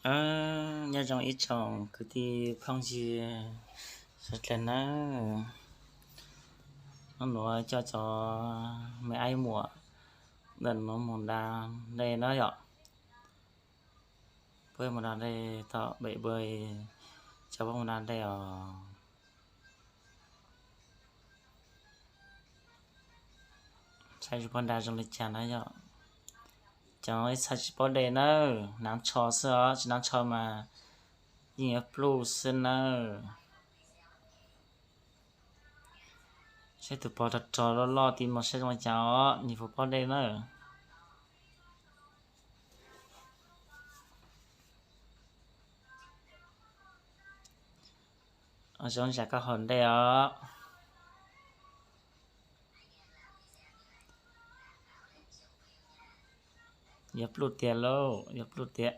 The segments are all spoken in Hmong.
Nyob zoo ib tsoom kwv tij phooj ywg sawv daws nawb. Hnub nuav coj cov me aib muam ntawm nuav mus da dej na yom. Puab mus da dej tom bể bơi, coj puab mus da dej os. Saib puab da zoo li cas na yom. Cov ib txha tsis paub de nawb, hnav tsho xwb os, tsis hnav tsho mas yeej yuav pluj xwb nawb. Saib tus pog rog rog loj loj tim mus saib zoo li cas os, nyiam fuv paub de nawb. Zoo zam koj haus dej os. Yuav pluj tiag lauj, yuav pluj tiag.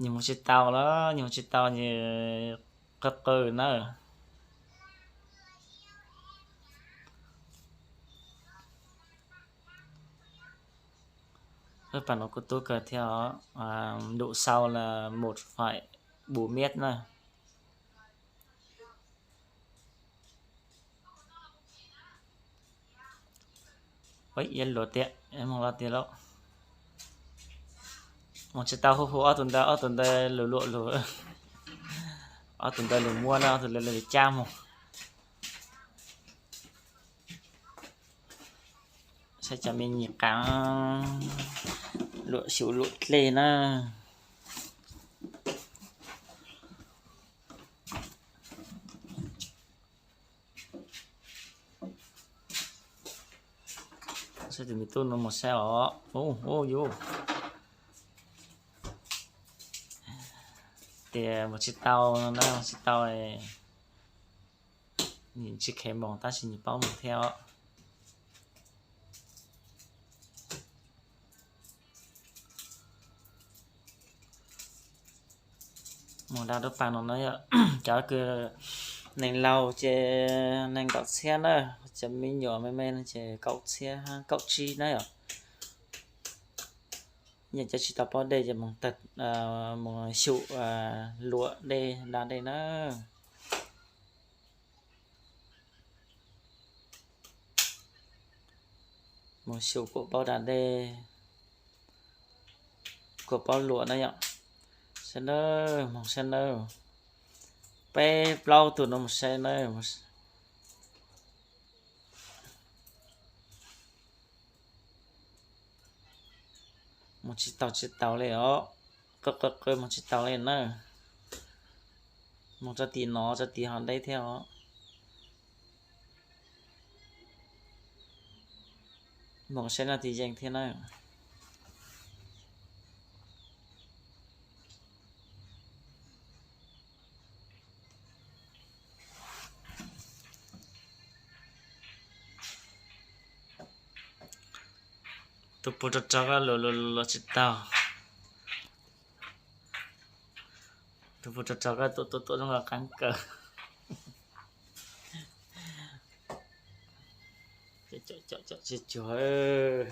Nws mus tsis tau lawm, nws mus tsis tau, nws qw qw nawb. Pab no kuj tub kawg thiab os, độ sâu là một phẩy bốn mét na. Ib luam tiag, mus los tiag lauj. Mus tsis tau, hu hu ob tug ntawd, ob tug ntawd lug luam lug, ob tug ntawd lug muab na, ob tug ntawd lug cab mus. Saib cov me nyuam qas luam xyum luam dlej na. Saib tus me tub no mus saib os. Ub, ub, yus tias mus tsis tau na, mus tsis tau. Nws tsis kheev mus tab sis nws paub mus thiab os. Mus da lub pas no na yom. Cov kws neeg laug ces nees nkaum txhiab na, cov me nyuam me me no ces kaum txhiab, kaum tsib na yom. Yog cov tsis tau paub dej ces mus xyum luam dej da dej na. Mus xyum kuam paub da dej, kuam paub luam na yom. Saib nawb, moog saib nawb. Peb plaub tug no mus saib nawb. Mus tsis taus tsis taus li os. Qw qw qw mus tsis taus li na. Mus rau tim no rau tim ho deb thiab os. Mus saib no tim yees thiab na. Tus puv rog rog koj luam luam luam tsis taus. Tus puv rog rog koj tuam tuam tuam zoo nkaus qeeb kawg. Tsis cuag.